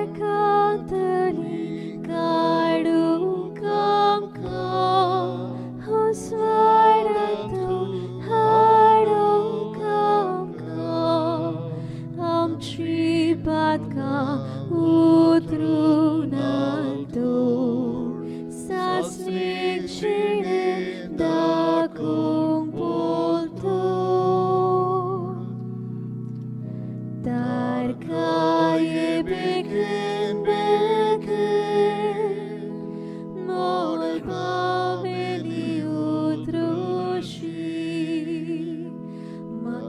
काळखांतली काडूंक आमकां उजवाडांतू हाडूंक आमकां आमची पातकां उतरून तूं सासणीक जिणें दाखोवंक बोलतो तारकाये बेगीन बेगीन मोळबावेली उतरुशी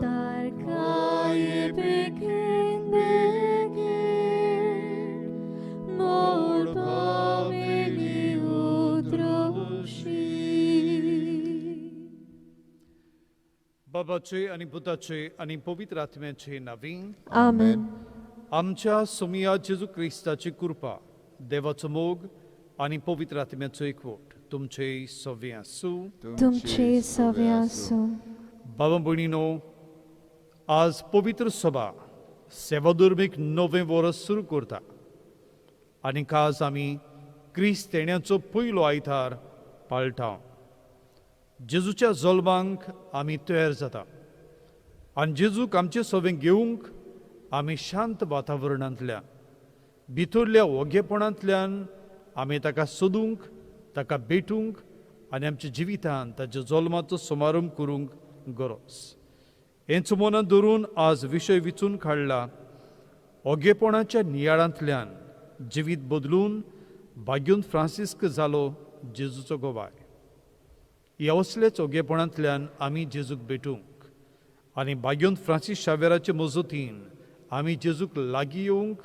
तारकाये बेगीन बेगीन मोळबावेली उतरुशी. बाबाचे आनी पुताचे आनी पवित्र आत्म्याचे नांवी आमेन. आमच्या सोमिया जेजू क्रिस्ताची कृपा, देवाचो मोग आनी पवित्र आत्म्याचो एकवट तुमचे सवे आसूं. तुमचे सवे आसूं. बाबा भयणीनो, आज पवित्र सभा सेवाधर्मीक नवें वर्स सुरू करता आनी आज आमी क्रिस्त येण्याचो पयलो आयतार पाळटा. जेजूच्या जल्मांक आमी तयार जाता आनी जेजूक आमचे सवें घेवंक आमी शांत वातावरणांतल्यान भितरल्या ओगेपणांतल्यान आमी ताका सोदूंक, ताका भेटूंक आनी आमच्या जिवितांत ताच्या जल्माचो समारंभ करूंक गरज. हेंच मनांत धरून आज विशय विचून काडला, ओगेपणाच्या नियाळांतल्यान जिवीत बदलून भाग्यून फ्रांसिस्क जालो जेजूचो गोवाय. ह्या असल्याच ओगेपणांतल्यान आमी जेजूक भेटूंक आनी भाग्योन फ्रांसीस शावेराचे मजतीन आमी जेजूक लागीं येवंक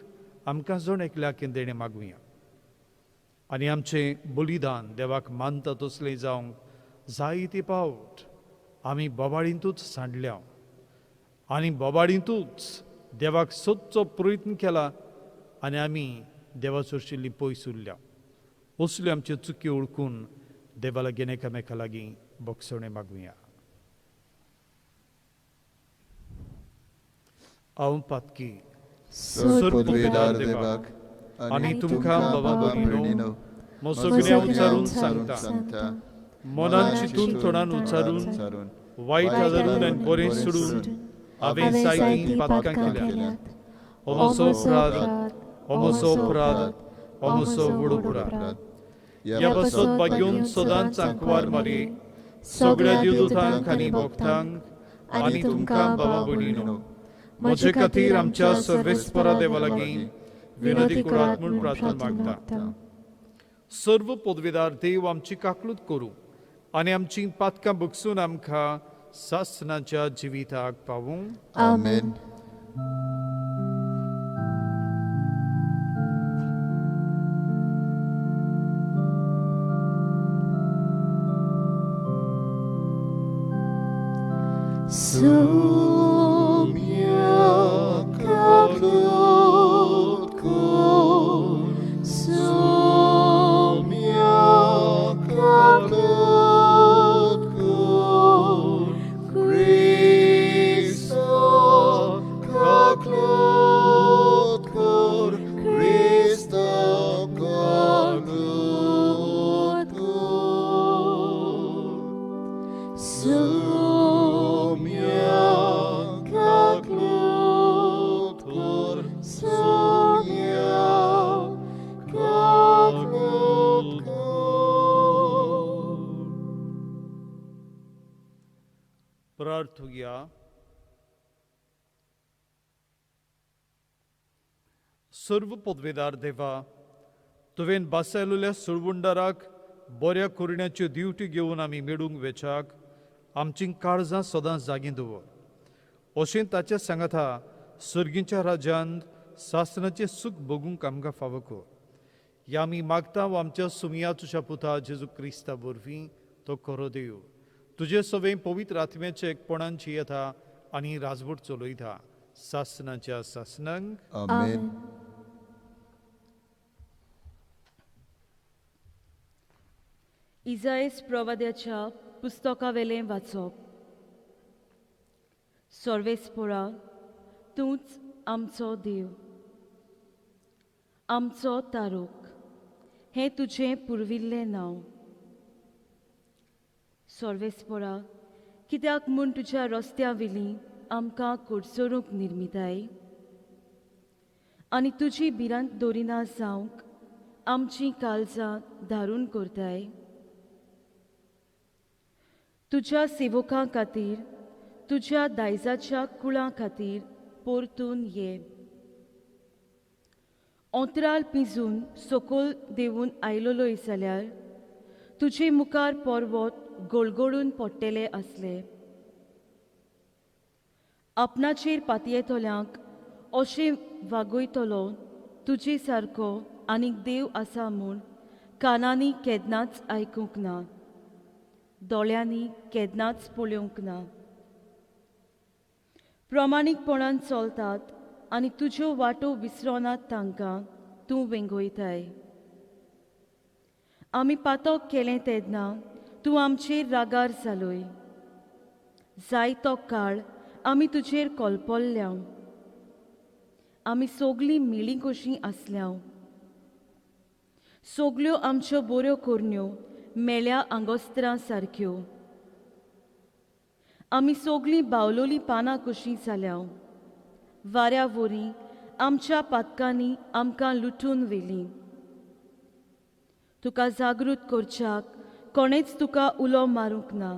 आमकां जण एकल्याक देणें मागुया आनी आमचें बलिदान देवाक मानता तसलें जावंक जायते पावट आमी बोबाळींतूच सांडल्या आनी बोबाळींतूच देवाक सोदचो प्रयत्न केला आनी आमी देवा सरशिल्ली पयस उरल्या. असल्यो आमच्यो चुकी वळखून देवा लागीं एकामेका लागीं भोगसणें मागुया. हांव पातकी पदवीदार देवाक आनी तुमकां बाबा भयणीनो म्हजो गुन्यांव उच्चारून सांगता, मनान चिंतून तोंडान उच्चारून वायट आदरून आनी बरें सोडून हांवें जायतीं पातकां केल्यांत. हो म्हजो अपराध, हो म्हजो अपराध, हो म्हजो व्हड अपराध. ह्या पासत भाग्योन सदांच आंकवार मारी सगळ्या देवदूतांक आनी भक्तांक आनी तुमकां बाबा भयणीनो म्हजे खातीर आमच्या सर्वेस्परा देवा लागीं विनंती करात म्हूण प्रार्थना मागता. सर्व पदवीदार देव आमची काकलूत करूं आनी आमची पातकां बगसून आमकां सासनाच्या जिविताक पावूं. आमेन. प्रार्थुया. सर्व पदवेदार देवा, तुवें बासायलेल्या सुळवुंडाराक बऱ्या करण्याच्यो ड्युटी घेवन आमी मेडूंक वेचाक आमची काळजां सदां जागीं दवर. अशें ताच्या सांगाता सर्गीच्या राज्यांत सासनाचें सूख भोगूंक आमकां फावो कर. ह्या आमी मागता व आमच्या सुमया तुज्या पुता जेजू क्रिस्ता वरवीं तो खरो देव तुजे सवें पवित्र आत्म्याचे एकपणान जियेता आनी राजवट चलयता सासनाच्या सासनांक. आमेन. इजायस प्रवाद्याच्या पुस्तकावेलें वाचप. सर्वेस्पोरा, तूंच आमचो देव, आमचो तारूक हें तुजें पुर्विल्लें नांव. सर्वेस्पोरा, कित्याक म्हूण तुज्या रस्त्या वेली आमकां कोडसोरूंक निर्मिताय आनी तुजी भिरांत दवरिना जावंक आमचीं काळजां धारून करताय. तुज्या सेवकां खातीर, तुज्या दायजाच्या कुळां खातीर परतून ये. अंतराल पिंजून सकयल देंवून आयलोलोय जाल्यार तुजे मुखार पर्वत गोळगोळून पडटले आसले. आपणाचेर पातयेतल्यांक अशें वागयतलो तुजे सारको आनीक देव आसा म्हूण कानांनी केन्नाच आयकूंक ना, दोळ्यांनी केन्नाच पळोवंक ना. प्रमाणीकपणान चलतात आनी तुज्यो वाटो विसरोनात तांकां तूं वेंगयताय. आमी पातक केलें तेन्ना तूं आमचेर रागार जालोय. जायतो काळ आमी तुजेर कोलपोल्ल्या. आमी सगलीं मेळीं कशीं आसल्या. सगल्यो आमच्यो बऱ्यो करण्यो मेळ्या आंगोस्त्रां सारक्यो. आमी सगलीं बावलोलीं पानां कशीं जाल्या. वाऱ्या वरी आमच्या पातकांनी आमकां लुटून व्हेलीं. तुका जागृत करच्याक कोणेच तुका उलो मारूंक ना,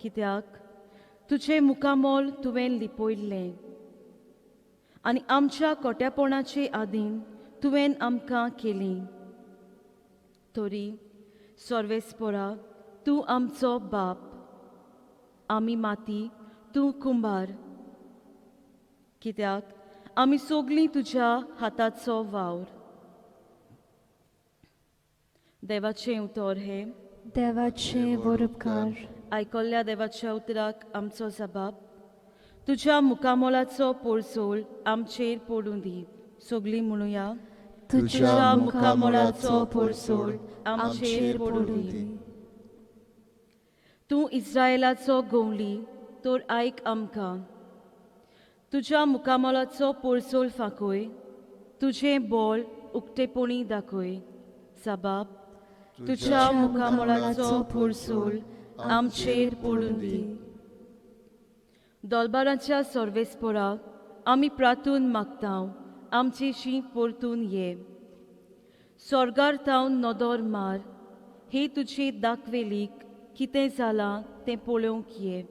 कित्याक तुजें मुखामोल तुवें लिपयल्लें आनी आमच्या कोट्यापणाचे आदीन तुवें आमकां केली. तरी सर्वेस्पोरा, तूं आमचो बाप, आमी माती, तूं कुंभार, कित्याक आमी सगलीं तुज्या हाताचो वावर. देवाचें उतर हें. देवाचे वरपकार. आयकल्ल्या देवाच्या उतराक आमचो जबाब. तुज्या मुखामोलाचो पोरसोळ आमचेर पडूं दी. सगलीं म्हणुया, तुज्या मुखामोलाचो पोरसोळ आमचेर पडूं दी. तूं इस्रायलाचो गोवली तर आयक आमकां. तुज्या मुखामोलाचो पोरसोळ फांकय, तुजें बोळ उक्तेपणी दाखय. साबाब, तुज्या मुखामोलाचो पोरसोळ आमचेर पडूं दी. दोलबारांच्या सर्वेस्पोरा, आमी प्रातून मागता, आमचेशी परतून ये. स्वर्गार तावन नदर मार, हे तुजे दाखवेलीक कितें जालां तें पळोवंक ये.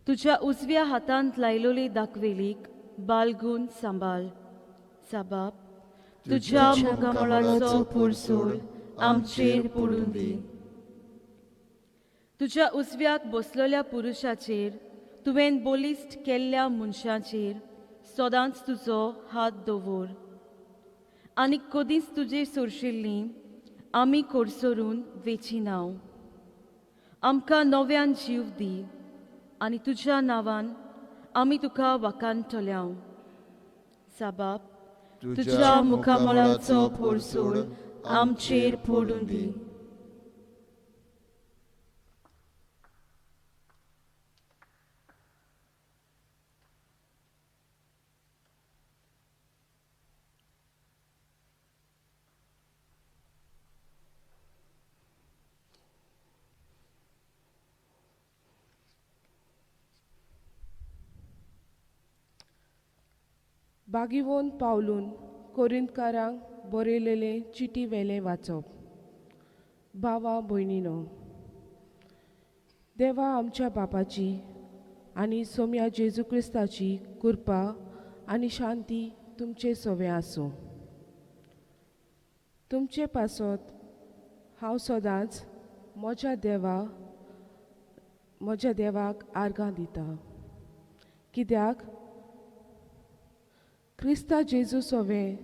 तुज्या उजव्या हातांत लायलोली दाखवेलीक बालगून सांबाळ. साबाब, तुज्या मुखामोलाचो पोरसोळ आमचेर पडूं दी. तुज्या उजव्याक बसलेल्या पुरुशाचेर, तुवें बलिश्ट केल्ल्या मनशाचेर सदांच तुजो हात दवर आनी कदींच तुजे सोरशिल्लीं आमी कोडसरून वेचिना. आमकां नव्यान जीव दी आनी तुज्या नांवान आमी तुका वाखाणटल्या. साबाब, तुज्या मुखामोलाचो पोरसोळ आमचेर पडूं दी. बागिवोन पावलून कोरिंतकारांक बरयलेले चिटी वेलें वाचप. भावा भयणीनो, देवा आमच्या बापाची आनी सोम्या जेजू क्रिस्ताची कृपा आनी शांती तुमचे सवें आसूं. तुमचे पासत हांव सदांच म्हज्या देवाक आर्गां दिता, कित्याक क्रिस्ता जेजू सवें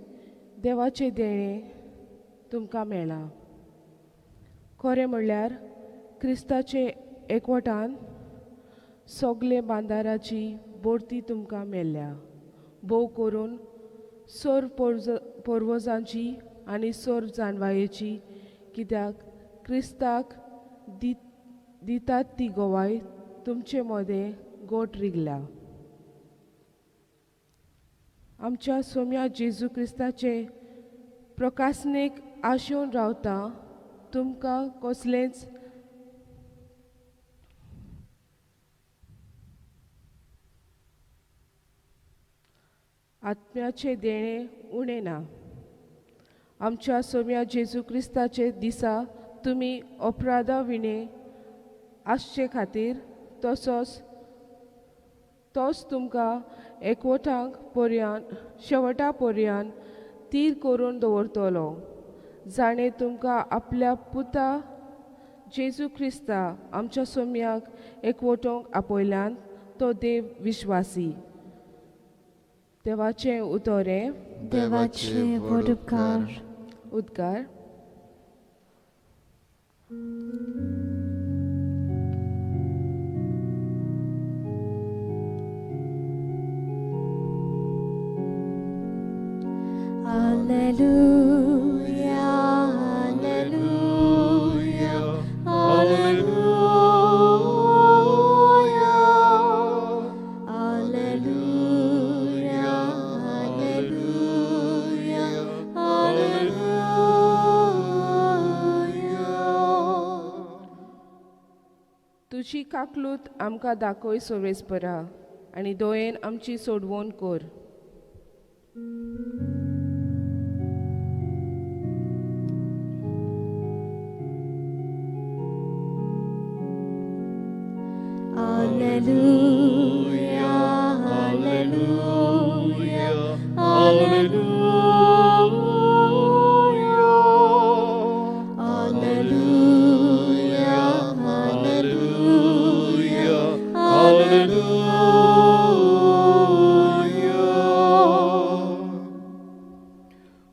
देवाचें देणें तुमकां मेळ्ळां. खरें म्हणल्यार क्रिस्ताचे एकवटान सगळे बांदाराची बोडती तुमकां मेळ्ळ्या, भोव करून सर्व पोर्वजांची आनी सर्व जानवायेची, कित्याक क्रिस्ताक दितात ती गवाय तुमचे मदें गोट रिगल्या. आमच्या सोम्या जेजू क्रिस्ताचे प्रकासनेक आशेवन रावता तुमकां कसलेंच आत्म्याचें देणें उणें ना. आमच्या सोम्या जेजू क्रिस्ताचे दिसा तुमी अपराधा विणें आसचे खातीर तसोच तोच तुमकां एकवटांक पर्यान शेवटा पर्यान तीर करून दवरतलो, जाणें तुमकां आपल्या पुता जेजू क्रिस्ता आमच्या सोम्याक एकवटोंक आपयल्यान तो देव विश्वासी. देवाचें उतोरें. देवाचे व्हड उपकार. उद्गार. Alleluia, Alleluia, Alleluia, Alleluia, Alleluia, Alleluia. तुजी काकलूत आमकां दाखय सोवेसपरा आनी दोयेन आमची सोडवण कर. Alleluia, Alleluia, Alleluia, Alleluia, Alleluia, Alleluia.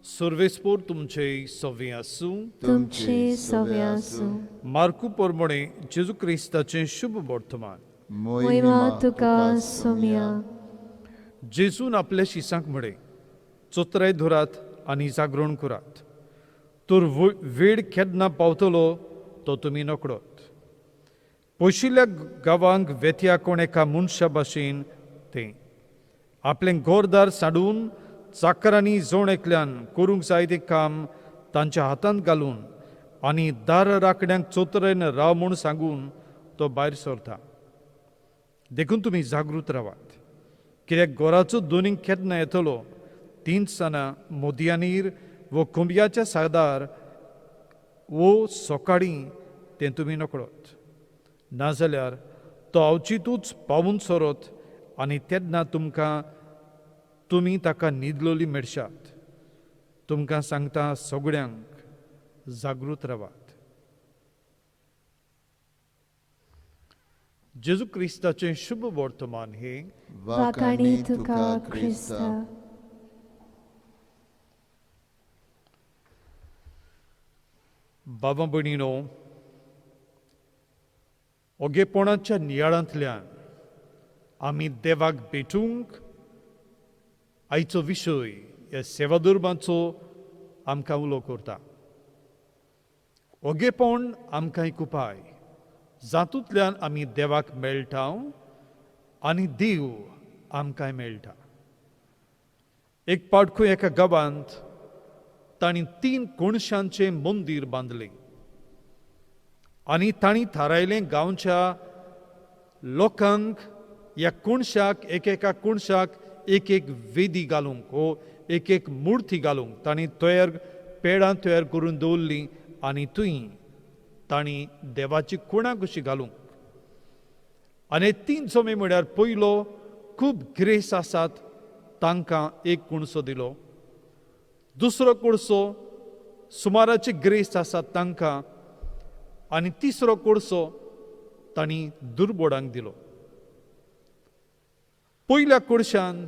सर्वेस्पोर तुमचे सवे आसूं. तुमचे सवे आसूं. मार्कू पोरमोणे जेजू क्रिस्ताचें शुभ वर्तमान. मोहिमा तुका सोम्या. जेजून आपल्या शिसांक म्हळें, चोत्राय धरात आनी जागरण करात, तर वेळ केन्ना पावतलो तो तुमी नकडत. पयशिल्ल्या गांवांक वेत्या कोण एका मनशा भाशेन तें आपलें घरदार सांडून चाकरांनी जण एकल्यान करूंक जाय तें काम तांच्या हातांत घालून आनी दार राखण्यांक चोतरेन राव म्हूण सांगून तो भायर सरता. देखून तुमी जागृत रावात, कित्याक घराचो दोनीक केन्ना येतलो तिनसाना मोदयानीर वो कोंबयाच्या सादार वो सकाळीं तें तुमी नकळत. नाजाल्यार तो अवचितूच पावून सरत आनी तेन्ना तुमकां तुमी ताका न्हिदलोली मेळशात. तुमकां सांगता सगळ्यांक जागृत रावात. जेजू क्रिस्ताचें शुभ वर्तमान हें. वाखाणी तुका क्रिस्ता. बाबा भयणीनो, ओगेपणाच्या नियाळांतल्यान आमी देवाक भेटूंक आयचो विशय ह्या सेवादुर्बांचो आमकां उलो करता. ओगेपण आमकां एक उपाय जातूंतल्यान आमी देवाक मेळटा आनी देव आमकां मेळटा. एक पावट खंय एका गांवांत तांणी 3 कोणशांचें मंदीर बांदलें आनी तांणी थारायलें गांवच्या लोकांक ह्या कोणशाक एकेका कोणशाक एक एक वेदी घालूंक वो एक एक मुर्ती घालूंक तांणी तयार पेडां तयार करून दवरलीं आनी थंय तांणी देवाची कुणां कशी घालूंक. आनी 3 जमे म्हळ्यार पयलो खूब ग्रेस आसात तांकां एक कुणसो दिलो, दुसरो कुडसो सुमाराचे ग्रेस आसात तांकां, आनी तिसरो कुडसो तांणी दुर्बोडांक दिलो. पयल्या कुडशांत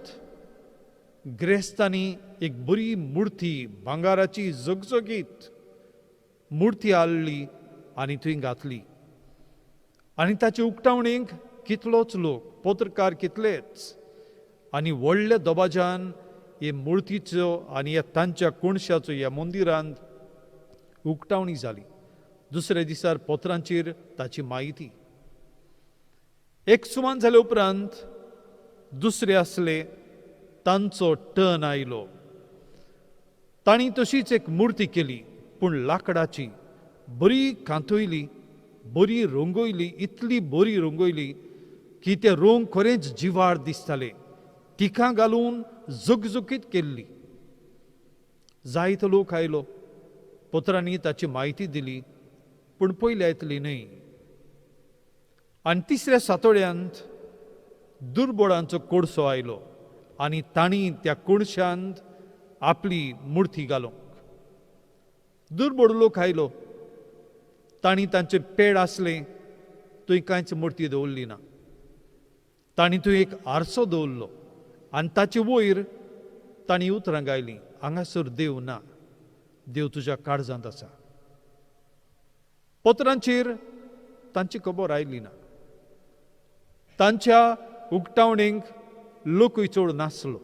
ग्रेस्तांनी एक बरी मुर्ती भांगाराची झगझगीत मुर्ती हाडली आनी थंय घातली आनी ताचे उक्तावणेक कितलोच लोक पत्रकार कितलेच आनी व्हडल्या दबाज्यान हे मुर्तीचो आनी ह्या तांच्या कोणशाचो ह्या मंदिरांत उक्तावणी जाली. दुसऱ्या दिसार पत्रांचेर ताची म्हायती. एक सुमान जाले उपरांत दुसरे आसले तांचो टर्न आयलो. तांणी तशीच एक मुर्ती केली, पूण लाकडाची, बरी कांतयली, बरी रंगयली, इतली बरी रंगयली की ते रंग खरेंच जिवाळ दिसताले. तिखां घालून झगझगीत केल्ली. जायतो लोक आयलो, पत्रांनी ताची म्हायती दिली, पूण पयली येतली न्हय. आनी तिसऱ्या सातोड्यांत दुर्बोळांचो कोडसो आयलो आनी तांणी त्या कोळशांत आपली मुर्ती घालूंक. दुर्बोळ लोक आयलो, तांणी तांचें पेड आसलें थंय कांयच मुर्ती दवरली ना. तांणी थंय एक आरसो दवरलो आनी ताचे वयर तांणी उतरां गायलीं, हांगासर देव ना, देव तुज्या काळजांत आसा. पत्रांचेर तांची खबर आयली ना. तांच्या उक्तावणेक लोकूय चड नासलो.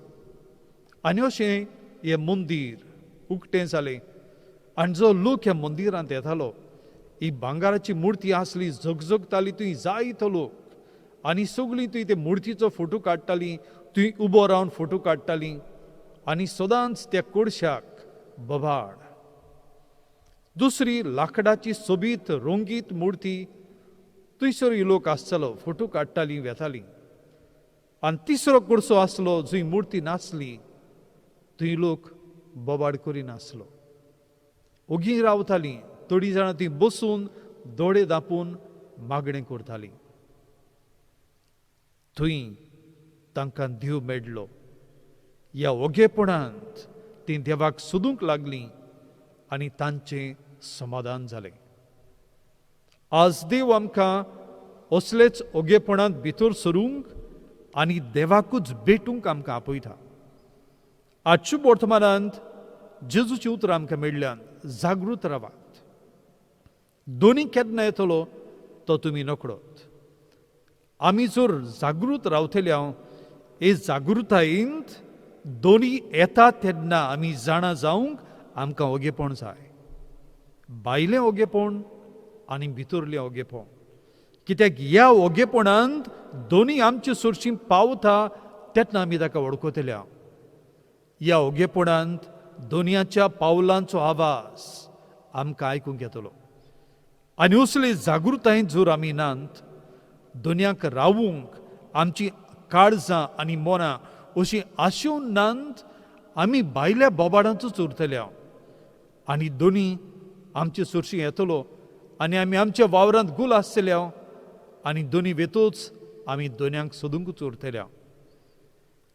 आनी अशें हें मंदीर उक्तें जालें आनी जो लोक ह्या मंदिरांत येतालो, ही भांगराची मुर्ती आसली, झगझगताली, थंय जायतो लोक आनी सगळीं थंय ते मुर्तीचो फोटो काडटालीं, थंय उबो रावन फोटो काडटालीं आनी सदांच त्या कोडशाक बोबाळ. दुसरी लाकडाची सोबीत रंगीत मुर्ती, थंयसरूय लोक आसतालो, फोटो काडटालीं, वेतालीं. आनी तिसरो कुडसो आसलो जंय मुर्ती नासली, थंय लोक बोबाड करिनासलो, ओगी रावतालीं. थोडीं जाणां थंय बसून दोळे धांपून मागणें करतालीं. थंय तांकां देव मेळ्ळो. ह्या ओगेपणांत तीं देवाक सोदूंक लागलीं आनी तांचें समाधान जालें. आज देव आमकां असलेच ओगेपणांत भितर सरूंक आनी देवाकूच भेटूंक आमकां आपयता. आजच्या वर्तमानांत जेजूची उतरां आमकां मेळ्ळ्यान, जागृत रावात. दोनी केन्ना येतलो तो तुमी नकळत. आमी जर जागृत रावतले, हे जागृतायेंत दोनी येता तेन्ना आमी जाणा जावंक आमकां ओगेपण जाय. भायलें ओगेपण आनी भितरलें ओगेपण. कित्याक ह्या ओगेपणांत दोनी आमचे सरशीं पावता तेन्ना आमी ताका वळखतले. ह्या ओगेपणांत दोनयाच्या पावलांचो आवाज आमकां आयकूंक येतलो. आनी असले जागृतायेंत जर आमी नात, दोनयाक रावूंक आमची काळजां आनी मनां अशीं आशेवन नात, आमी भायल्या बोबाडांतूच उरतले आनी दोनी आमचे सरशीं येतलो आनी आमी आमच्या वावरांत गुल आसतले आनी दोनी वेतूच आमी दोनयांक सोदूंकूच उरतले.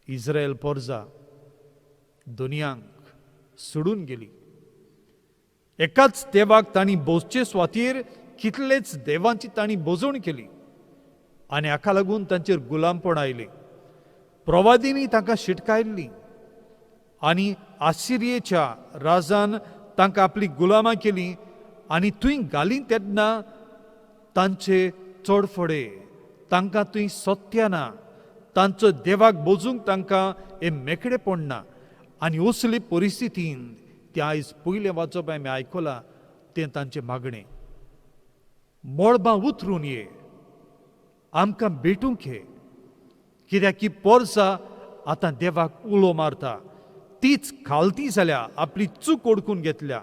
इस्रायल पोरजा दोनयांक सोडून गेली. एकाच देवाक तांणी भोजचे स्वातीर कितलेच देवांची तांणी भोजवण केली आनी हाका लागून तांचेर गुलामपण आयलें. प्रवादींनी तांकां शिटकायल्ली आनी आसिरियेच्या राजान तांकां आपली गुलामां केली आनी थंय घाली तेन्ना तांचे चडफडे तांकां थंय सत्य ना, तांचो देवाक बोजूंक तांकां हें मेकळेपण ना. आनी असले परिस्थितीन तें आयज पयलें वाचप आमी आयकलां तें तांचें मागणें, मळबां उतरून ये, आमकां भेटूंक ये. कित्याक की पोरसा आतां देवाक उलो मारता, तीच खालती जाल्या, आपली चूक ओडकून घेतल्या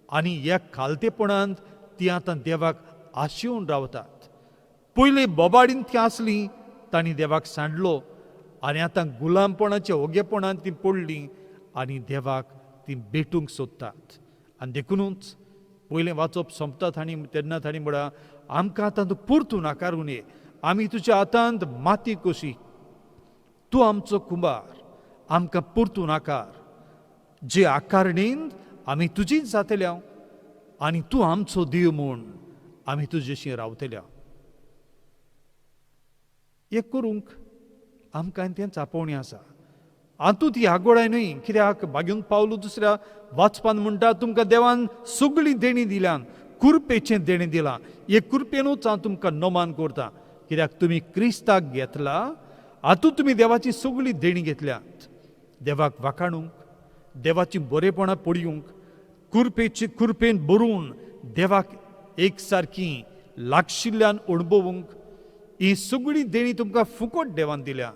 आनी ह्या खालतेपणांत ती आतां देवाक आशेवन रावतात. पयलीं बोबाडीन ती आसली, तांणी देवाक सांडलो आनी आतां गुलामपणाच्या ओगेपणांत ती पडली आनी देवाक ती भेटूंक सोदतात. आनी देखुनूच पयलें वाचप सोंपता तांणी तेन्ना तांणी म्हळां, आमकां आतां तूं परतून आकारून ये, आमी तुज्या हातांत माती कशी, तूं आमचो कुंबार, आमकां परतून आकार, जे आकारणीन आमी तुजीच जातल्या आनी तूं आमचो देव म्हूण आमी तुजेशी रावतल्या. हें करूंक आमकां तेंच आपोवणें आसा. हातूंत ही आगोळाय न्हय, कित्याक बागेवन पावलो दुसऱ्या वाचपान म्हणटा, तुमकां देवान सगळीं देणीं दिल्यान, कुरपेचें देणें दिलां, हे कुरपेनूच हांव तुमकां नमान करता, कित्याक तुमी क्रिस्ताक घेतला, हातूंत तुमी देवाची सगळीं देणीं घेतल्यात. देवाक वाखाणूंक, देवाची बरेपणां पळोवंक, कुरपेची कुरपेन भरून देवाक एक सारकी लागशिल्ल्यान अणभवूंक, ही सगळीं देणीं तुमकां फुकट देवान दिल्यात.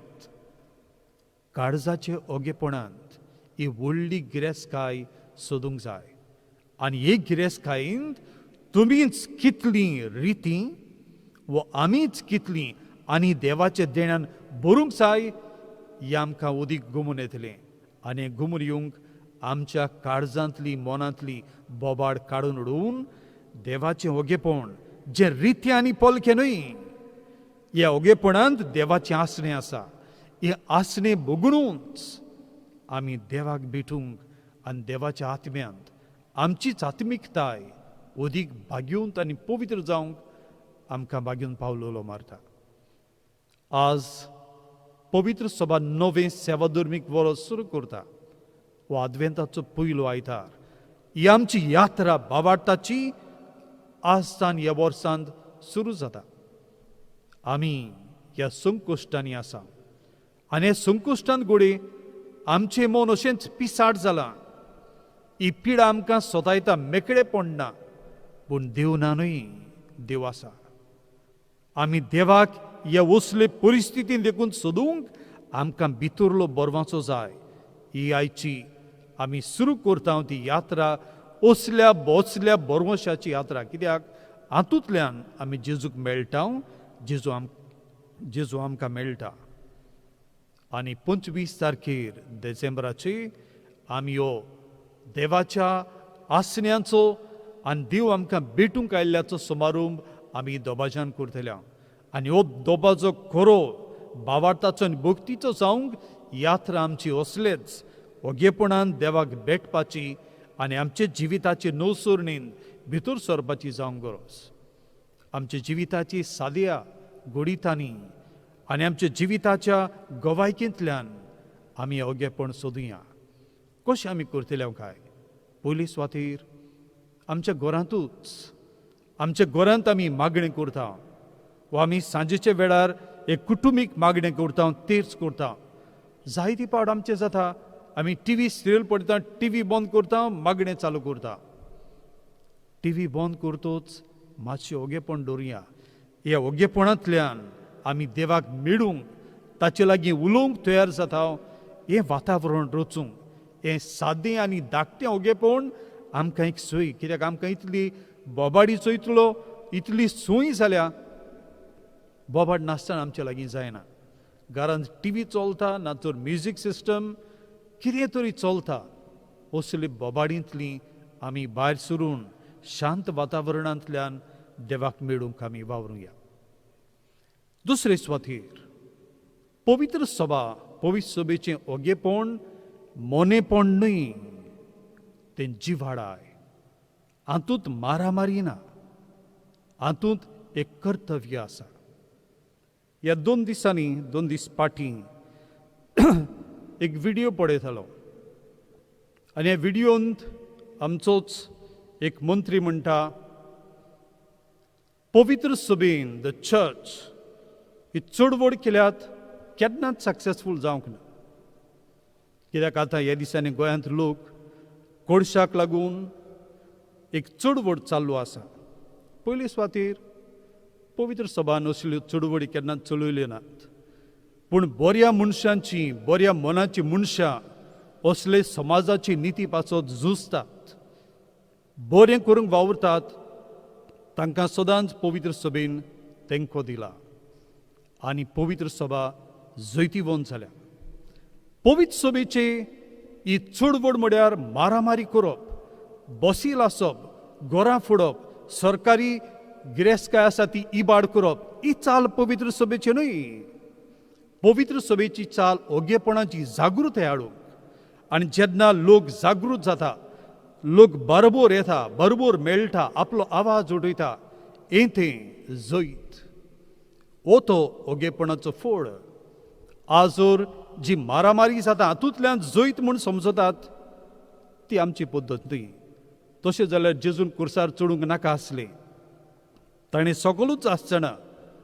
काळजाचे ओगेपणांत ही व्हडली गिरेस्तकाय सोदूंक जाय. आनी हे गिरेस्तकायेंत तुमीच कितलीं रिती वो आमीच कितलीं आनी देवाच्या देण्यान भरूंक जाय हें आमकां उदीक गुमून येतलें. आनी गुमून येवंक आमच्या काळजांतली मनांतली बोबाड काडून उडोवन देवाचें ओगेपण जें रितें आनी पोलकें न्हय, ह्या ओगेपणांत देवाचें आसणें आसा. हें आसणें भोगुनूच आमी देवाक भेटूंक आनी देवाच्या आत्म्यांत आमचीच आत्मिकताय अदीक भाग्योवंत आनी पवित्र जावंक आमकां भाग्योवन पावलोलो मारता. आज पवित्र सभा नवें सेवाधर्मीक वर्स सुरू करता. हो आदवेंताचो पयलो आयतार. ही आमची यात्रा बावार्थाची आजसान ह्या वर्सांत सुरू जाता. आमी ह्या संकुश्टांनी आसा आनी ह्या संकुश्टांत घडये आमचें मन अशेंच पिसाट जालां. ही पिडा आमकां सोतायता, मेकळेपण ना. पूण देव ना न्हय, देव आसा. आमी देवाक ह्या असले परिस्थितीन देखून सोदूंक आमकां भितरलो बरवाचो जाय. ही आयची आमी सुरू करता ती यात्रा असल्या बोसल्या बरवशाची यात्रा, कित्याक हातूंतल्यान आमी जेजूक मेळटा, जेजू आमकां मेळटा. आनी 25 तारखेर डिसेंबराची आमी हो देवाच्या आसण्यांचो आनी देव आमकां भेटूंक आयिल्ल्याचो समारंभ आमी दोबाज्यान करतले. आनी हो दोबाजो खरो भावार्थाचो आनी भक्तीचो जावंक यात्रा आमची असलेच ओगेपणान देवाक भेटपाची आनी आमच्या जिविताचे नवसरणीन भितर सरपाची जावंक गरज. आमच्या जिविताची साद्या घडितांनी आनी आमच्या जिविताच्या गवायकेंतल्यान आमी ओगेपण सोदुया. कशें आमी करतले काय? पयली सुवातेर आमच्या घरांतूच, आमच्या घरांत आमी मागणें करता वा आमी सांजेच्या वेळार एक कुटुंबीक मागणें करता, तेर्स करता. जायती पावट आमचें जाता, आमी टिवी सिरियल पळयता, टिवी बंद करता, मागणें चालू करता. टिवी बंद करतोच मातशें ओगेपण दवरुया. ह्या ओगेपणांतल्यान आमी देवाक मेळूंक, ताचे लागीं उलोवंक तयार जाता. हें वातावरण रचूंक हें सादें आनी धाकटें ओगेपण आमकां एक सोय, कित्याक आमकां इतली बोबाडीचो इतलो इतली सोय जाल्या. बोबाड नासतना आमच्या लागीं जायना. घरांत टिवी चलता, ना तर म्युजीक सिस्टम कितें तरी चलता. असली बोबाडींतली आमी भायर सरून शांत वातावरणांतल्यान देवाक मेळूंक आमी वावरुया. दुसरे सुवातेर पवित्र सभा, पवित्र सभेचें ओगेपण मोनेपण न्हय, तें जिवाडाय. हातूंत मारामारी ना, हातूंत एक कर्तव्य आसा. ह्या 2 दिसांनी, 2 दीस फाटीं एक व्हिडियो पळयतालो आनी ह्या व्हिडियोंत आमचोच एक मंत्री म्हणटा, पवित्र सभेन the church ही चळवळ केल्यात केन्नाच सक्सेसफूल जावंक ना. कित्याक आतां ह्या दिसांनी गोंयांत लोक कोळशाक लागून एक चळवळ चालू आसा. पयले सुवातेर पवित्र सभान असल्यो चळवळी केन्नाच चलयल्यो नात, पूण बऱ्या मनशांची, बऱ्या मनाची मनशां असले समाजाची निती पासत झुजतात, बरें करूंक वावुरतात, तांकां सदांच पवित्र सभेन तेंको दिला आनी पवित्र सभा जैतिवंत जाल्या. पवित्र सभेचे ही चळवळ म्हळ्यार मारामारी करप, बसील आसप, घरां फोडप, सरकारी गिरेस्तकाय आसा ती इबाड करप, ही चाल पवित्र सभेची न्हय. पवित्र सभेची चाल ओगेपणाची जागृताय हाडूंक. आनी जेन्ना लोक जागृत जाता, लोक बरोबर येता, बरोबर मेळटा, आपलो आवाज उडयता, हें तें जैत. हो तो ओगेपणाचो फोड. आजोर जी मारामारी जाता हातूंतल्यान जैत म्हूण समजतात ती आमची पद्दत न्हय. तशें जाल्यार जेजून कुर्सार चडूंक नाका आसलें, ताणें सगळूच आसतना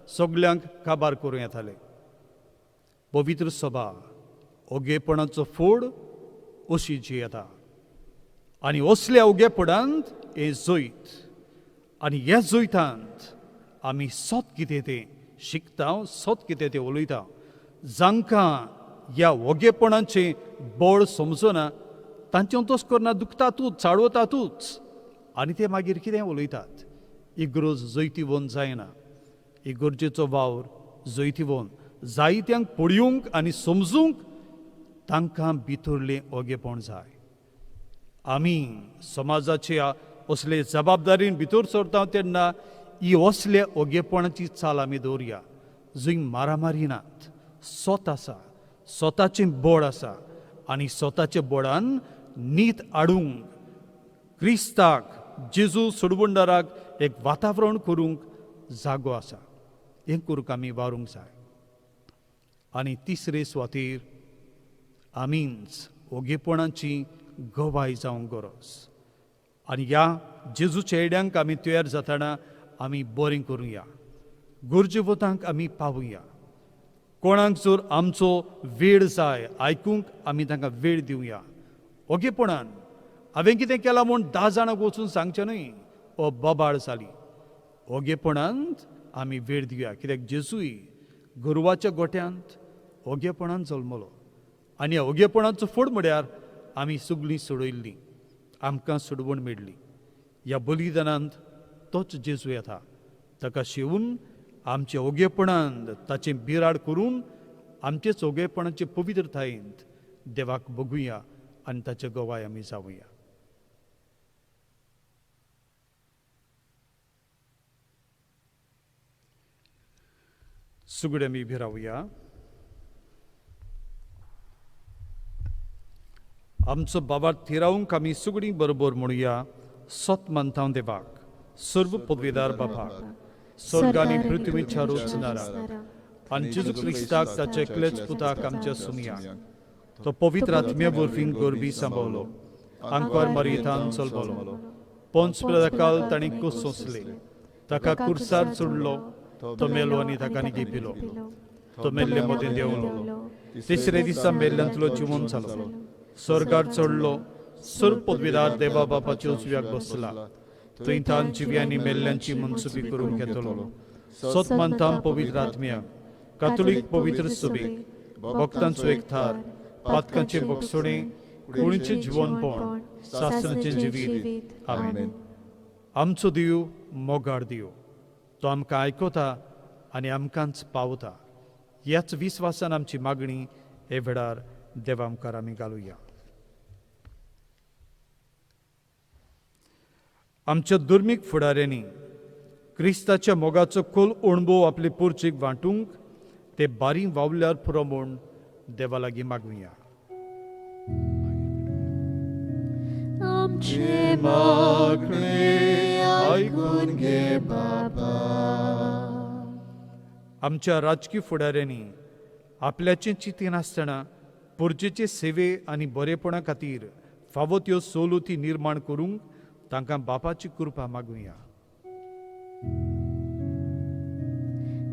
सगल्यांक काबार करूं येतालें. पवित्र सभा ओगेपणाचो फोड अशी जी येता आनी असल्या ओगेपणांत हें जैत. आनी ह्या जैतांत आमी सत कितें तें शिकता, सत कितें तें उलयता. जांकां ह्या ओगेपणाचें बळ समजना, तांचें अंतस्करणां दुखतातूच, चाळवतातूच आनी ते मागीर कितें उलयतात. इगर्ज जैतिवंत जायना. इगर्जेचो वावर जैतिवंत जायत्यांक पळोवंक आनी समजूंक तांकां भितरलें ओगेपण जाय. आमी समाजाच्या असले जबाबदारीन भितर सरता तेन्ना ही असल्या ओगेपणाची चाल आमी दवरया, जंय मारामारी नात, सोत आसा, स्वताचें बळ आसा आनी स्वताच्या बळान नीत हाडूंक क्रिस्ताक जेजू सोडवणदाराक एक वातावरण करूंक जागो आसा. हें करूंक आमी वावरूंक जाय. आनी तिसरे सुवातेर आमीच ओगेपणाची गवाय जावंक गरज. आनी ह्या जेजूच्या येड्यांक आमी तयार जातना आमी बरें करुया, गरजेवतांक आमी पावुया. कोणाक जर आमचो वेळ जाय आयकूंक आमी तांकां वेळ दिवया. ओगेपणान हांवें कितें केलां म्हूण 10 जाणांक वचून सांगचें न्हय, ओ बोबाळ जाली. ओगेपणांत आमी वेळ दिवया, कित्याक जेजूय गोरवाच्या गोट्यांत ओगेपणान जल्मलो आनी ह्या ओगेपणाचो फोड म्हळ्यार आमी सगळीं सोडयल्लीं, आमकां सोडवण मेळ्ळी. ह्या बलिदानांत तोच जेजू येता, ताका शेवून आमच्या ओगेपणांत ताचें बिराड करून आमचेच ओगेपणाचे पवित्रतायेंत देवाक बघुया आनी ताचे गवाय आमी जावया. सुगडे आमी भिरावया. आमचो बाबा थिरावंक आमी सुगडी बरोबर म्हणुया, सत मानता देवाक, सर्व पदवीदार बापाक, स्वर्ग आनी पृथ्वीच्या रचणारा आनी जेजू क्रिस्ताक ताच्या एकलेच पुताक आमच्या सुमयाक, तो पवित्र आत्म्या वरवीं गोरबी सांबावलो, आंकवार मारयेतान चलबलो, पोंच पिलाकाल ताणें कूस सोंसले, ताका कुर्सार चडलो, तो मेलो आनी ताका निगिपिलो, तो मेल्ले मदें देंवलो, तिसरे दिसा मेल्ल्यांतलो जिवन जालो, स्वर्गार चडलो, सर्व पदवीदार देवा बापाच्या उजव्याक बसला, थंय तान जिव्यांनी मेल्ल्यांची मनसुबी करूंक येतलो. सत मानता पवित्र आत्म्या, कातोलीक पवित्र सुबीक, भक्तांचो एक थार, पातकांचे बक्षोणे, कुळीचें जिवनपण, सासणाचें जिवीत. आमेन. आमचो देव मोगाळ देव, तो आमकां आयकता आनी आमकांच पावता. ह्याच विस्वासान आमची मागणी हे वेळार देवा मुखार आमी घालुया. आमच्या धर्मीक फुडाऱ्यांनी क्रिस्ताच्या मोगाचो खोल अणभव आपले पोर्चीक वांटूंक ते बारी वावल्यार पुरो म्हूण देवा लागीं मागुया. आमचे मागणे आयकून घे बाबा. आमच्या राजकी फुडाऱ्यांनी आपल्याचें चिंतीन आसतना पोरजेचे सेवे आनी बरेपणा खातीर फावो त्यो सवलती निर्माण करूंक तांकां बापाची कृपा मागुया.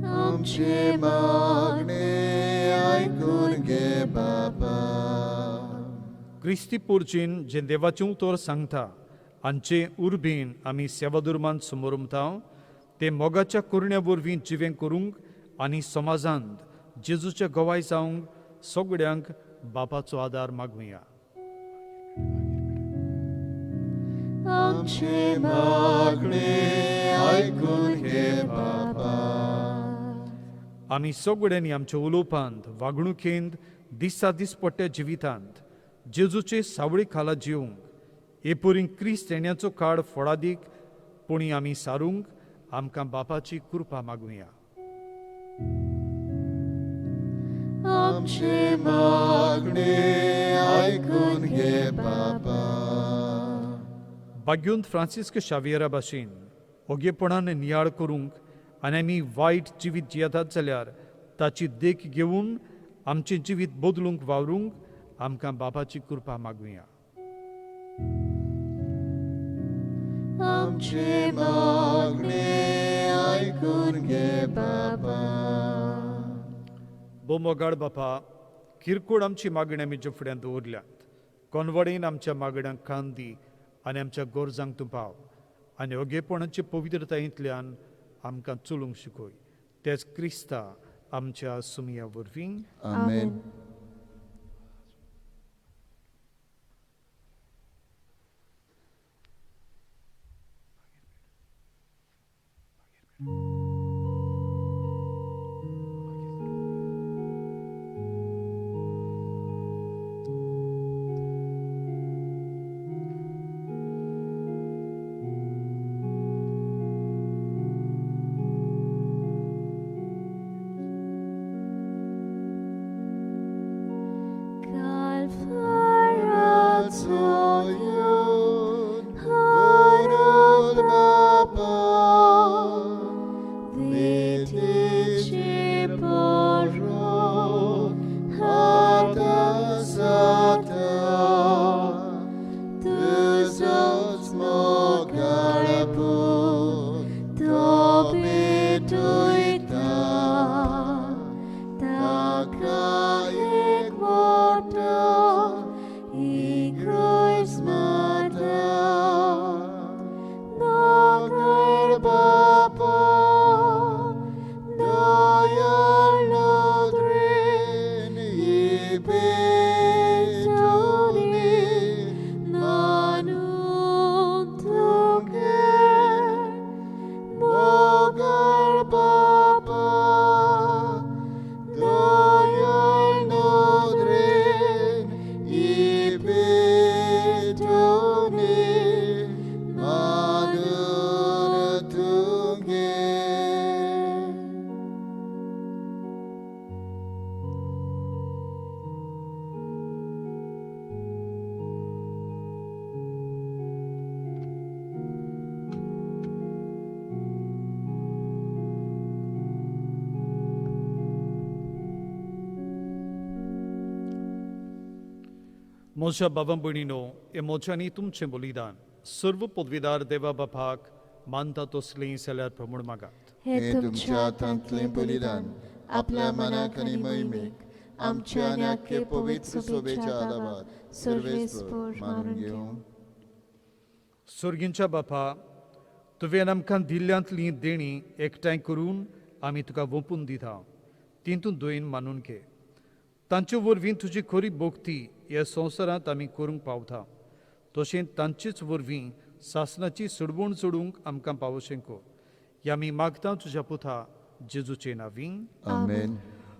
आमचे मागणे आयकून घे बाबा. क्रिस्ती पोरचीन जें देवाचें उतर सांगता आमचे उर्बेन आमी सेवादुर्मान समोरमता ते मोगाच्या करण्या वरवीं जिवें करूंक आनी समाजांत जेजूच्या गवाय जावंक सगळ्यांक बापाचो आदार मागुया. आमचे मागणे आयकून घे बाबा. आमी सगळ्यांनी आमच्या उलोवपांत, वागणुकेंत, दिसा दिसपट्ट्या जिवितांत जेजूचे सावळी खाला जिवंक एपुरी क्रिस्त येण्याचो काळ फळादीक पुणी आमी सारूंक आमकां बापाची कृपा मागुया. आमचे मागणे आयकून घे बाबा. भाग्योंत फ्रांसिस्क शावियरा भाशेन ओगेपणान नियाळ करूंक आनी आमी वायट जिवीत जियेतात जाल्यार ताची देख घेवन आमचें जिवीत बदलूंक वावरूंक आमकां बापाची कृपा मागुया. आमचे मागणे आयकून घे बाबा. बोमोगाड बापा, किरकोळ आमची मागण्या आमी फुड्यांत दवरल्यात, कोनवडेन आमच्या मागण्यांक कान दी आनी आमच्या गरजांक तूं पाव आनी ओगेपणाचे पवित्रतायेंतल्यान आमकां चलूंक शिकय. तेच क्रिस्ता आमच्या सुमया वरवीं. आमेन. इग्रोज माता, मोगाळ बापा, दयाळ नदरेन इबेटोनी मानून तुगे. मोगाळ बापा, दयाळ नदरेन इबेटोनी मानून तुगे. म्हज्या बाबा भयणीनो, हे म्हज्यांनी तुमचें बलिदान सर्व पदवीदार देवा बापाक मानता तसलीं जाल्यार प्रमूण मागात. हे तुमच्या हातांतलें बलिदान आपल्या मनाक आनी महिमेक, आमच्या आनी आख्खे पवित्र सोबेच्या आदाबात सर्वेस्पर मानून घेवं. सर्गींच्या बापा, तुवें आमकां दिल्ल्यांतलीं देणीं एकठांय करून आमी तुका वोंपून दिता. तितून दोन मानून घे. तांचे वरवीं तुजी खरी भक्ती ह्या संवसारांत आमी करूंक पावता, तशें तांचेच वरवीं सासणाची सोडवण सोडूंक आमकां पावोशें कर. ह्या आमी मागता तुज्या पुता जेजूचे नांवी. आमेन.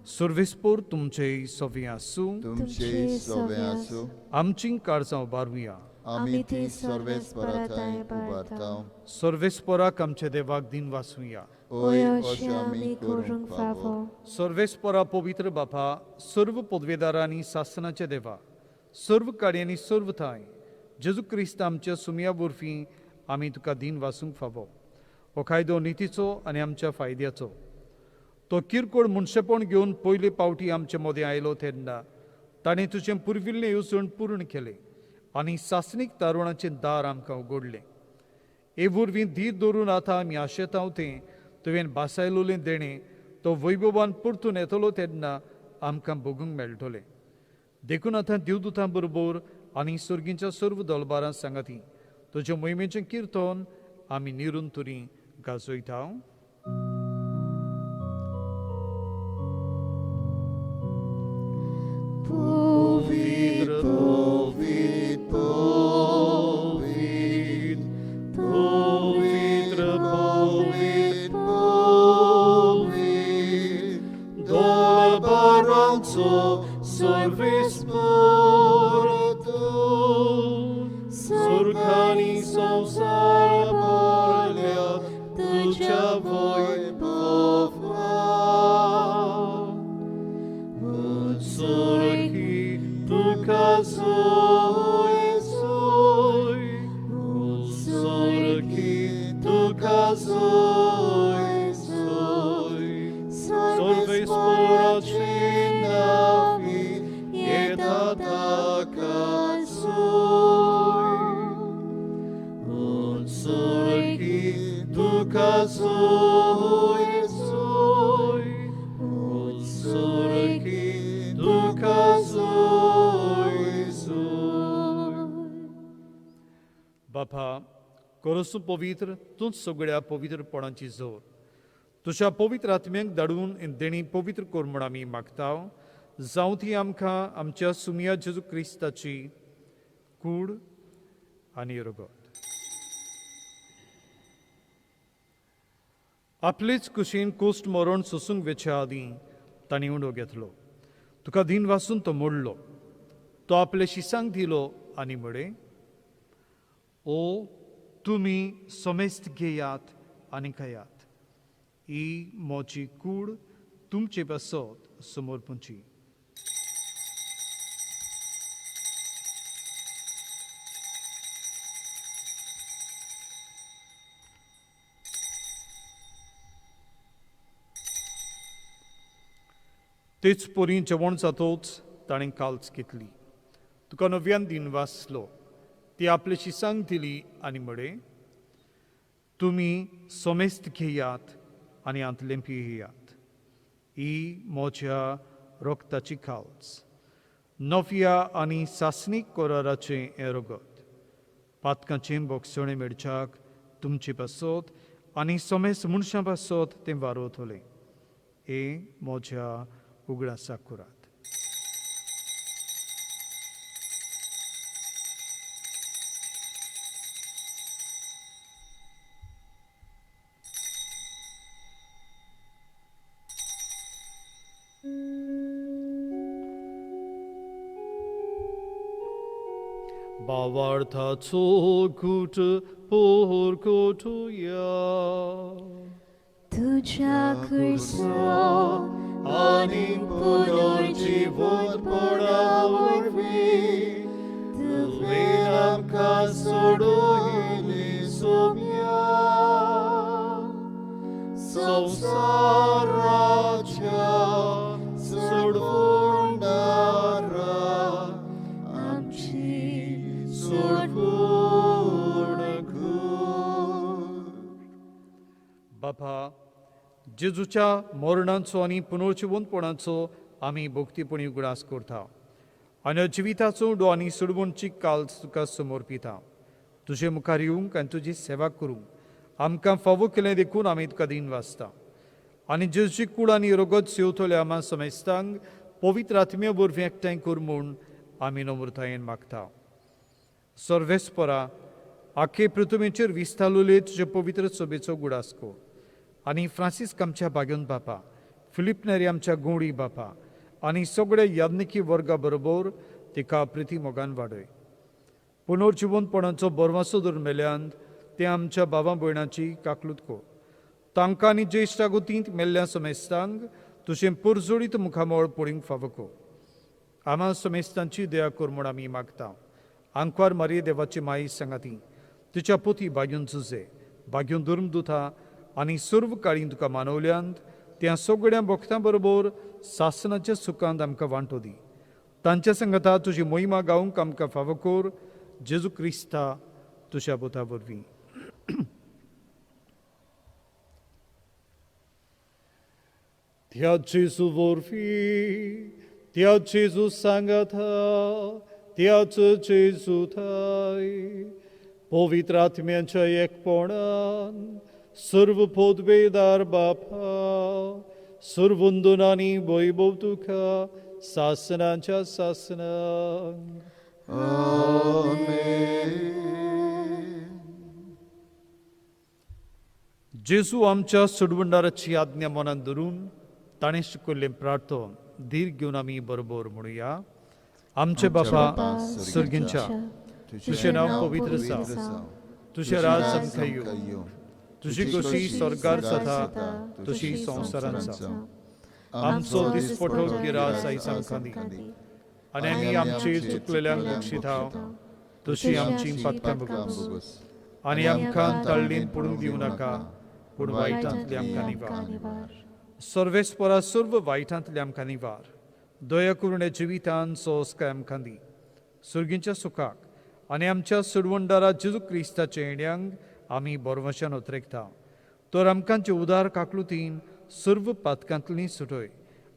सर्वेस्पोर तुमचे सवे आसूं. तुमचे सोबे आसूं. आमचीं काळजां उबारुया. आमी ती सर्वेस्परा थंय उबारता. सर्वेस्पोराक आमच्या देवाक दिन वासुया. ओय, अशें आमी करूंक फावो. सर्वेस्परा पवित्र बापा, सर्व पदवेदारांनी सासनाच्या देवा, सर्व कार्यांनी सर्व थांय जेजू क्रिस्त आमच्या सुमया वरवीं आमी तुका दिन वासूंक फावो. हो कायदो नितीचो आनी आमच्या फायद्याचो. तो किरकोळ मनशेपण घेवन पयले पावटी आमचे मदें आयलो तेन्ना ताणें तुजें पुर्विल्लें येवजण पूर्ण केलें आनी सासणीक तारुणाचें दार आमकां उगडलें. हे वरवीं धीर दवरून आतां आमी आशेताव तें तुवें भासायलोलें देणें तो वैभवान परतून येतलो तेन्ना आमकां भोगूंक मेळटलें. देखून आतां देवदूतां बरोबर आनी सर्गींच्या सर्व दलबारां सांगाती तुज्या मोहिमेचें किर्तन आमी निरून तुरी गाजयता. पवित्र, पवित्र, पवित्र, पवित्र, पवित्र, पवित्र, दलबारांचो सर्वेस्पर तूं, स्वर्गानी संवसार भरल्या तुज्या वैभवान. उत्सर्गी तुका सोय सोय, उत्सर्गी तुका सोय सोय, सर्वेस्पराचे नांवी येता ताका सोय. उत्सर्गी तुका सोय सोय, उत्सर्गी तुका सोय सोय. बापा, कोरसू पवित्र तूंच सगळ्या पवित्रपणाची जोर. तुज्या पवित्र आत्म्यांक धाडून देणी पवित्र कर म्हूण आमी मागता. जावं ती आमकां आमच्या सुमया जेजू क्रिस्ताची कूड आनी रगत. आपलेच कुशीन कोश्ट मरण सोसूंक वेच्या आदीं तांणी उंडो घेतलो. तुका दिन वासून तो मोडलो. तो आपले शिसांक दिलो आनी म्हळें, ओ तुमी समेस्त घेयात आनी खायात. ही म्हजी कूड तुमचे पासत समर्पणची. तेच परी जेवण जातोच ताणें काल्च घेतली. तुका नव्यान दिन वाचलो. ती आपले शिसांक दिली आनी म्हळें, तुमी समेस्त घेयात आनी हांतलें पियेयात. ही म्हज्या रक्ताची काल्च, नव्या आनी सासणीक कराराचें हें रगत. पातकांचें बोगसणें मेळच्याक तुमचे पासत आनी समेस्त मनशां पासत तें वारवतलें. हें म्हज्या उगडासाक करात. भावार्थाचो घूट पोरकोटुया. तुज्या खुर्सा आनी पुनर्जीवनपणा वरवीं तुवें आमकां सोडयली सोम्या. संवसाराच्या सोडवणारा आमची सोडवण कर. बापा, जेजूच्या मरणाचो आनी पुनर्जिवंतपणाचो आमी भक्तीपणी उगडास करता आनी जिविताचो उडो आनी सोडवणची काल तुका समर्पिता. तुजे मुखार येवंक आनी तुजी सेवा करूंक आमकां फावो केलें देखून आमी तुका दीन वाचता. आनी जेजूची कूड आनी रगत सेवतल्या आमा समेस्तांक पवित्र आत्म्या वरवीं एकठांय कर म्हूण आमी नम्रतायेन मागता. सर्वेस्परा, आखे पृथ्वीचेर विस्तारलेले तुजे पवित्र सभेचो उगडास कर आनी फ्रांसिस्क आमच्या बागेवन बापा, फिलीप नेरी आमच्या गोंडी बापा आनी सगळे याज्ञिकी वर्गा बरोबर तिका प्रिती मोगान वाडय. पुनर्जिवंतपणाचो बरवासो धरून मेल्ल्यान ते आमच्या बाबा भयणाची काकलूत कर. तांकां आनी ज्येश्ठ गोतींत मेल्ल्या समेस्तांक तुजें पुरजोडीत मुखामळ पळोवंक फावो कर. आमा समेस्तांची दया कर म्हूण आमी मागता. आंकवार मारये देवाची माई सांगाती तिच्या पोती बागेवन जुजे बागेवन धर्मदुता आनी सर्व काळीं तुका मानवल्यांत त्या सगळ्या भक्तां बरोबर सासनाच्या सुखांत आमकां वांटो दी. तांच्या संगता तुजी मोहिमा गावंक आमकां फावो कर. जेजू क्रिस्ता तुज्या बोता वरवीं. त्या जेजू वरवीं, त्या जेजू सांगाता, त्याच जेजू थाय पवित्र आत्म्यांच्या एकपणान सर्व पदवेदार बापा, सर्वंदन आनी वैभव तुका सासनाच्या सासनाक. आमेन. जेजू आमच्या सोडवणदाराची आज्ञा मनान धरून ताणें शिकयल्लें प्रार्थन धीर घेवन आमी बरोबर म्हणुया. आमचे बापा सर्गींच्या, तुजें नांव पवित्र जावं, तुजें राज आमकां येवं, तुजी खोशी स्वर्गार जाता तशी संवसारांत जावं. आमचो दिसपटो गिरास आयज आमकां दी आनी आमी आमचे चुकलेल्यांक बक्षिता तशी आमची पातकां भोगस आनी आमकां तळ्ळीन पडूंक दिवं नाका, पूण वायटांतली आमकां निवार. सर्वेस्परा सर्व वायटांतली आमकां निवार. दया करून जिवितान सोंसकाय आमकां दी. सुर्गींच्या सुखाक आनी आमच्या सोडवणदारा जेजू क्रिस्ताच्या येण्यांक आमी बरवशान उतरेकता. तर आमकांचे उदार काकलुतीन सर्व पातकांतली सुटय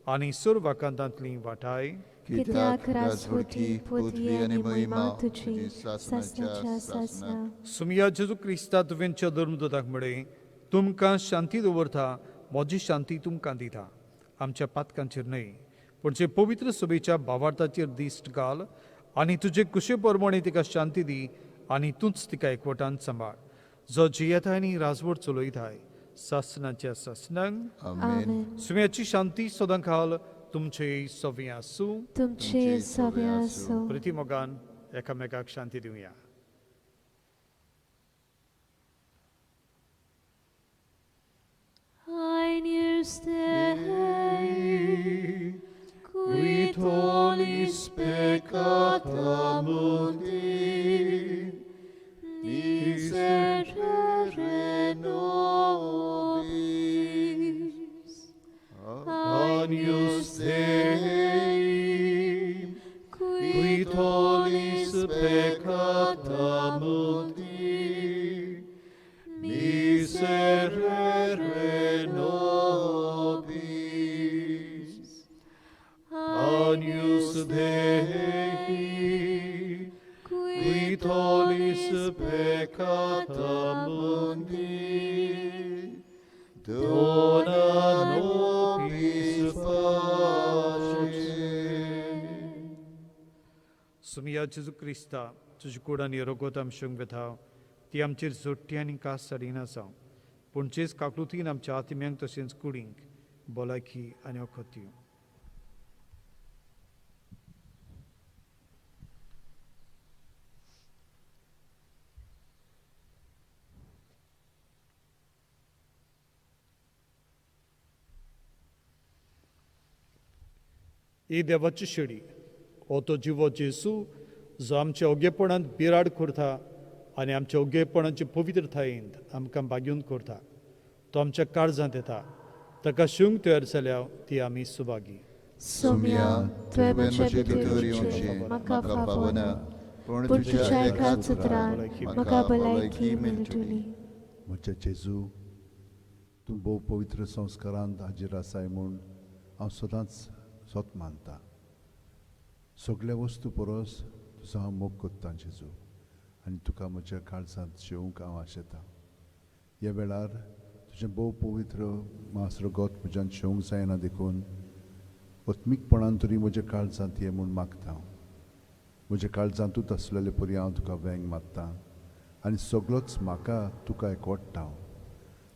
आनी सर्व आकांतांतली वाटाय. कित्याक राजवटी, पदवी आनी महिमा तुजी सासनाच्या सासनाक. सुमिया जेजू क्रिस्ता तुवेंच्या धर्मदूताक म्हळें, तुमकां शांती दवरता, म्हजी शांती तुमकां दिता. आमच्या पातकांचेर न्हय, पूण जे पवित्र सभेच्या भावार्थाचेर दिश्ट घाल आनी तुजे कुशे प्रमाणे तिका शांती दी आनी तूंच तिका एकवटान सांबाळ, जो जियेताय आनी राजवट चलयताय सासनाच्या सासनाक. आमेन. सुम्याची शांती सदांकाल तुमचे सवे आसूं. तुमचे सवे आसूं. प्रितीमोगान एकामेकाक शांती दिवया. Agnus Dei, qui tollis peccata mundi, miserere nobis. Agnus Dei, qui tollis peccata mundi, miserere nobis. Agnus Dei, Qui tollis peccata mundi, dona nobis pace. सुमिया जेजू क्रिस्ता, तुजे कुडांनी रगत आमशेंक वेता, ती आमचेर जोडटी आनी कास साडिना जावं, पूण जेज काकलुतीन आमच्या आत्म्यांक तशेंच कुडींक भलायकी आनी वखद दिवं. ही देवाची शेडी हो तो जिवो जेजू जो आमच्या ओगेपणांत बिराड करता आनी आमच्या ओगेपणाचे पवित्रतायेंत आमकां बागेवन करता. तो आमच्या काळजांत येता. ताका शिवंक तयार जाल्या ती आमी सुभागी. सोम्या, तुवें म्हजे भितर येवचें म्हाका फावना, पूण तुज्या एकाच उतरान म्हाका भलायकी मेळटली. म्हज्या जेजू, तूं भोव पवित्र संस्कारांत हाजीर आसाय म्हूण हांव सदांच सोत मानता. सगल्या वस्तू परस तुजो हांव मोग कोत्ता जेजू, आनी तुका म्हज्या काळजांत शेवंक हांव आशेतां. ह्या वेळार तुजें भोव पवित्र मांस रगत म्हज्यान शेवंक जायना, देखून आत्मीकपणान तरी म्हज्या काळजांत ये म्हूण मागता हांव. म्हज्या काळजांतूच आसलेले परी हांव तुका वेंग मारता आनी सगळोच म्हाका तुका एकवडटा हांव.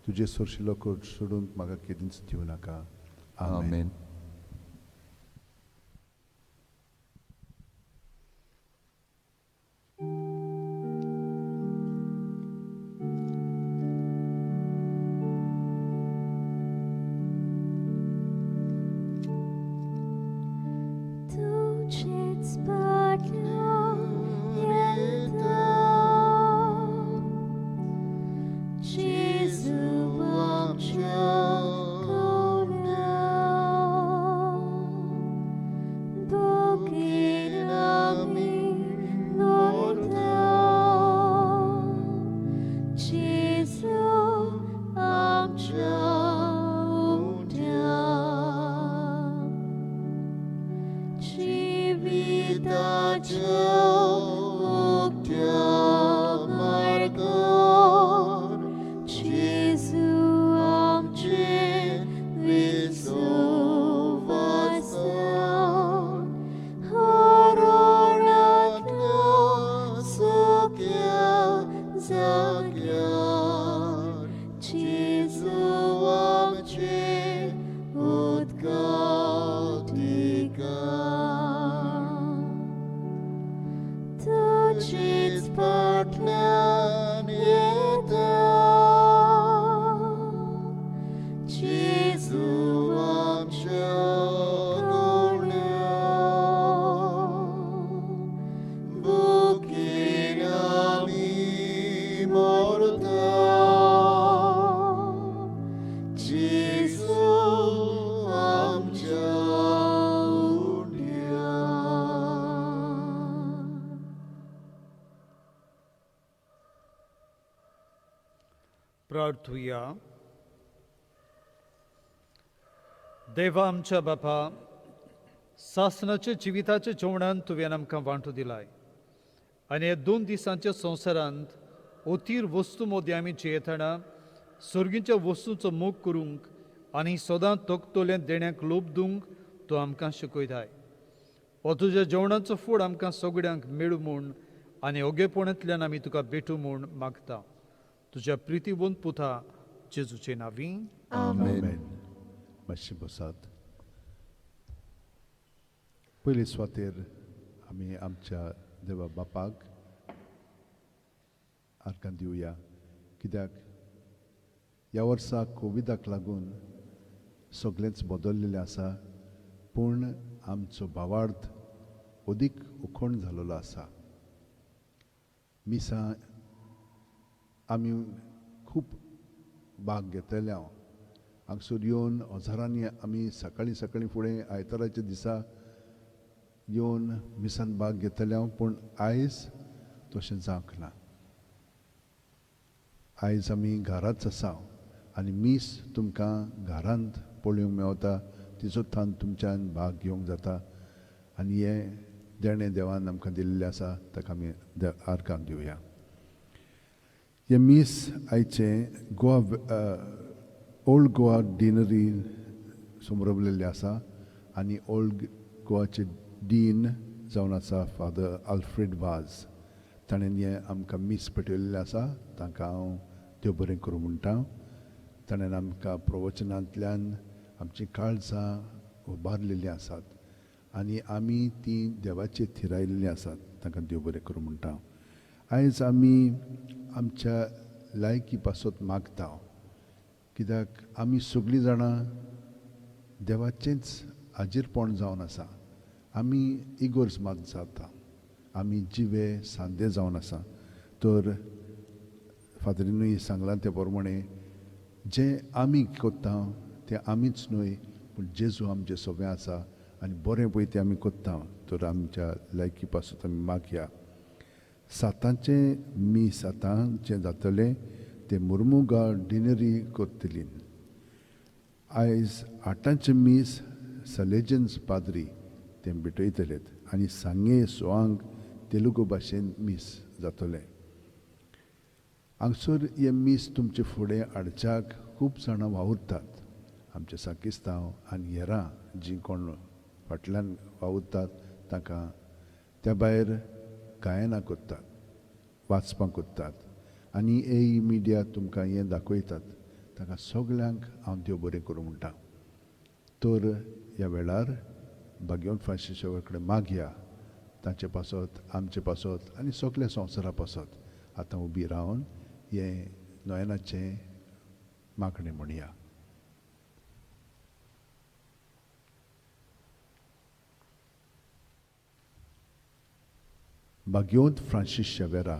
तुजे सरशिलो कोट सोडूंक म्हाका केदींच दिवं नाका. आमेन. तुजेच फाटल्यान येता, जेजू आमच्या कवळ्या, बोगेन आमी लोळटा, जेजू आमच्या उंड्या. जिविताच्या उक्त्या मार्गार जेजू आमचे विश्वासान, हरणांतल्या सुक्या जाग्यार जेजू आमचे उदकांत दिका. तुजेच फाटल्यान येता, जेजू आमच्या कवळ्या, बुकीन आमी मरता, जेजू आमच्या उंड्या. प्रार्थुया. देवा आमच्या बापा, सासनाच्या जिविताच्या जेवणान तुवें आमकां वांटो दिलाय आनी ह्या 2 दिसांच्या संवसारांत अतीर वस्तू मदीं आमी जियेतना सर्गीच्या वस्तूंचो मोग करूंक आनी सदां तकतोल्या देण्याक लोभ दिवंक तूं आमकां शिकयताय. हो तुज्या जेवणाचो फूड आमकां सगळ्यांक मेळूं म्हूण आनी ओगेपणांतल्यान आमी तुका भेटूं म्हूण मागता. तुज्या प्रितीवंत पुता जेजूचे नांवी. आमेन. मातशें बसात. पयले सुवातेर आमी आमच्या देवा बापाक आर्गां दिवया, कित्याक ह्या वर्सा कोविडाक लागून सगळेंच बदललेलें आसा, पूण आमचो भावार्थ अदीक उखण जाल्लो आसा. मिसां आमी खूब भाग घेतले. हांव हांगसर येवन हजारांनी आमी सकाळीं सकाळीं फुडें आयताराच्या दिसा येवन मिसान भाग घेतले हांव, पूण आयज तशें जावंक ना. आयज आमी घराच आसा आनी मीस तुमकां घरांत पळोवंक मेवता, तिचो थान तुमच्यान भाग घेवंक जाता. आनी हें देणें देवान आमकां दिल्लें आसा ताका आमी आर्गां दिवया. हें मीस आयचें गोवा ओल्ड गोवा डिनरी समरवलेलें आसा आनी ओल्ड गोवाचे डीन जावन आसा फादर आल्फ्रेड वाज. ताणें हें आमकां मीस पेटयल्लें आसा. तांकां हांव देव बरें करूं म्हणटा. ताणें आमकां प्रवचनांतल्यान आमचीं काळजां उबारलेलीं आसात आनी आमी तीं देवाचेर थिरायल्लीं आसात. तांकां देव बरें करूं म्हणटा. आयज आमी आमच्या लायकी पासत मागता, कित्याक आमी सगळीं जाणां देवाचेंच हाजीरपण जावन आसा. आमी इगोर्ज मात जाता, आमी जिवे सांदे जावन आसा. तर फादरीनूय सांगलां ते प्रमाणे जें आमी कोत्ता तें आमीच न्हय, पूण जेजू आमचें सोबें आसा आनी बरें पळय तें आमी कोत्ता. तर आमच्या लायकी पासून आमी मागया. सातांचें मीस आतां जें जातलें तें मुर्मुगा डिनरी करतली. आयज आठांचें मीस सलेजन्स पाद्री तें भेटयतलेत आनी सांगे सोआंक तेलुगू भाशेन मीस जातलें. हांगसर हें मीस तुमचे फुडें हाडच्याक खूब जाणां वावुरतात. आमचे साकिस्तांव आनी हेरां जीं कोण फाटल्यान वावुरतात तांकां त्या भायर गायनां करतात, वाचपां करतात आनी ए मिडिया तुमकां हें दाखयतात. तांकां सगल्यांक हांव देव बरें करूं म्हणटा. तर ह्या वेळार भाग्यवंत फ्रांसीस कडेन मागया तांचे पासत, आमचे पासत आनी सगल्या संवसारा पासत. आतां उबी रावन हें नयनाचें मागणें म्हणया. भाग्यवंत फ्रांसीस शेवेरा,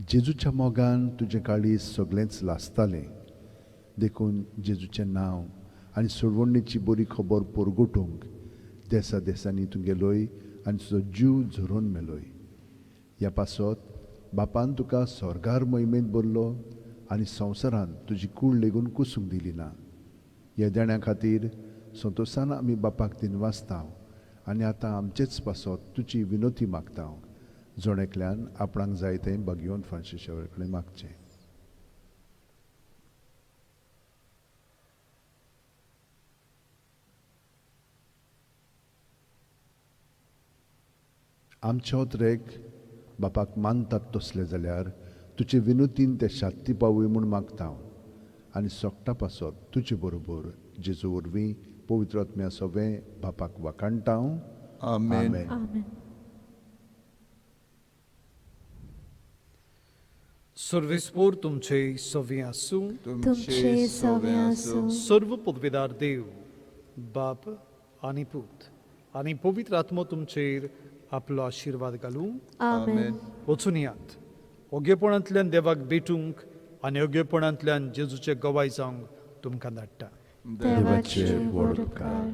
जेजूच्या मोगान तुजें काळीज सगळेंच लासतालें, देखून जेजूचें नांव आनी सोडवणीची बरी खबर परगटूंक देसा देसांनी तूं गेलोय आनी तुजो जीव झरोवन मेलोय. ह्या पासत बापान तुका स्वर्गार मोहिमेंत भरलो आनी संवसारांत तुजी कूड लेगून कुसूंक दिली ना. ह्या देण्या खातीर संतोशान आमी बापाक दिनवासता आनी आतां आमचेच पासत तुजी विनोती मागता. जण एकल्यान आपणाक जाय तें भाग्यवंत फ्रांसीस शेवेरा कडेन मागचें. आमच्या उतरेक बापाक मानतात तसले जाल्यार तुजे विनोतीन ते शांती पावूय म्हूण मागता आनी सोकटा पासत तुजे बरोबर जेजू वरवीं पवित्र आत्म्या सवें बापाक वाखाणटा. आमेन. आमेन. सर्वेस्पोर तुमचे सवे आसूं. तुमचे सवे आसूं. सर्व पदवेदार देव बाप आनी पूत आनी पवित्र आत्मो तुमचेर आपलो आशिर्वाद घालूं. आमेन. वचून यात ओगेपणांतल्यान देवाक भेटूंक आनी ओगेपणांतल्यान जेजूचे गवाय जावंक तुमकां धाडटा. देवाचे व्हड उपकार.